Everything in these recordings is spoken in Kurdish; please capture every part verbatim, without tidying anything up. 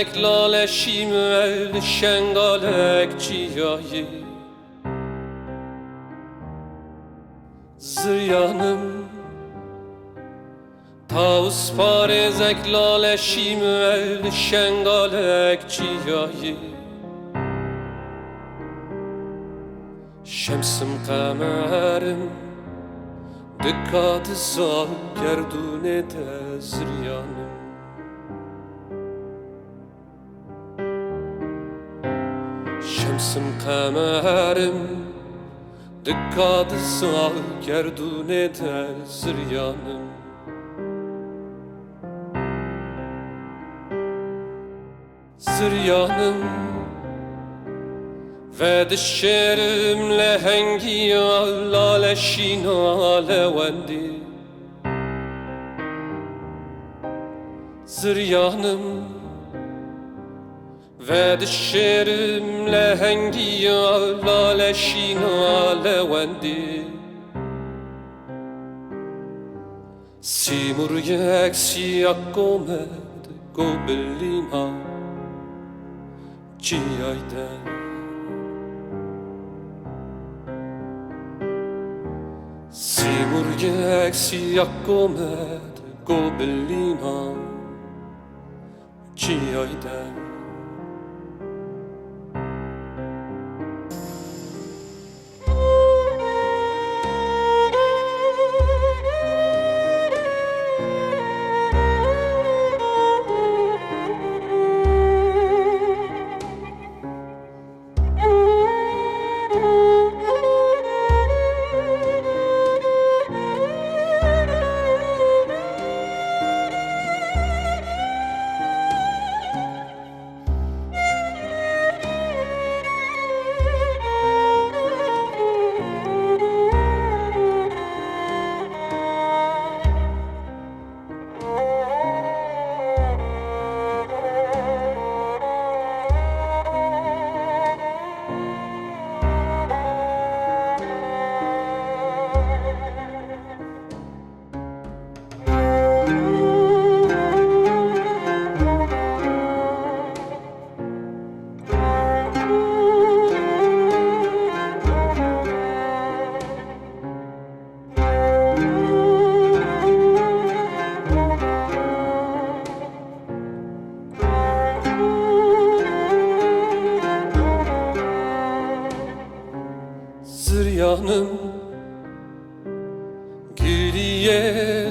Laleşî me li şengalek çiyayê. Ziryanim, tawis parêzek laleşî me li şengalek çiyayê. Şemsim qemerim dika diza gerdûnê de ziryanim. Şemsim qemerim dika diza gerdûnê de ziryanim. Ziryanim, vedişêrim lehengiya laleşîna lewendê. Ziryanim, vedişêrim lehengiya laleşîna lewendê. Sîmurgek siyako me di gobilîna çiyayê de. Sîmurgek siyako me di gobilîna çiyayê de. Ziryanim, giliyê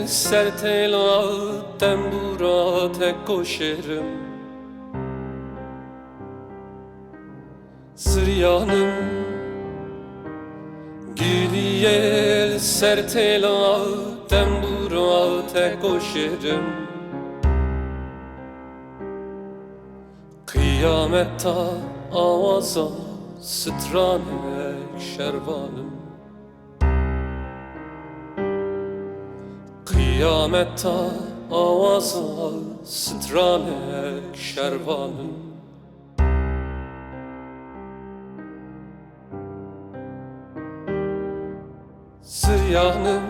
sertêla tembûra te koşêrim. Ziryanim, giliyê sertêla tembûra te koşêrim. Qiyameta awaza stranek şervanim. Qiyameta awaza stranek şervanim. Ziryanim,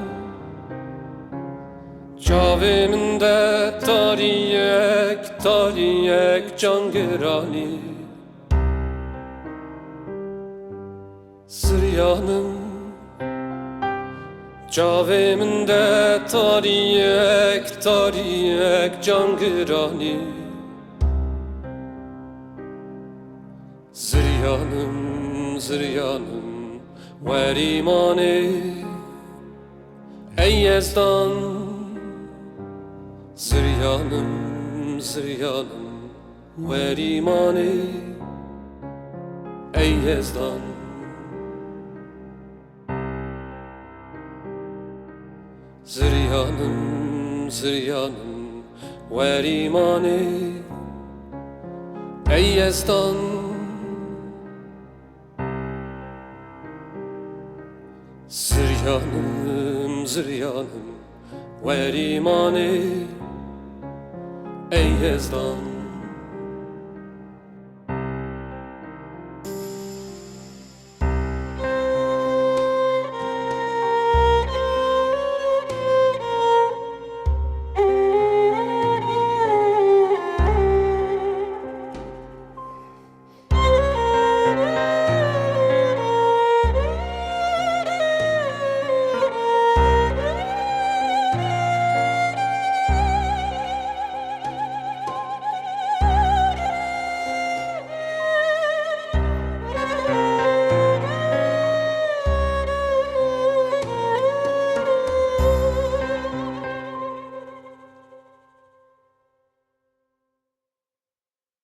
çavê min de tariyek, tariyek cangiranî. Ziryanim, çavê min de tariyek, tariyek cangiranî. Ziryanim, ziryanim, werî manê, ey Yezdan. Ziryanim, ziryanim, werî manê, ey Yezdan. Ziryanim, ziryanim, werî manê, ey Yezdan. Ziryanim, ziryanim, werî manê, ey Yezdan.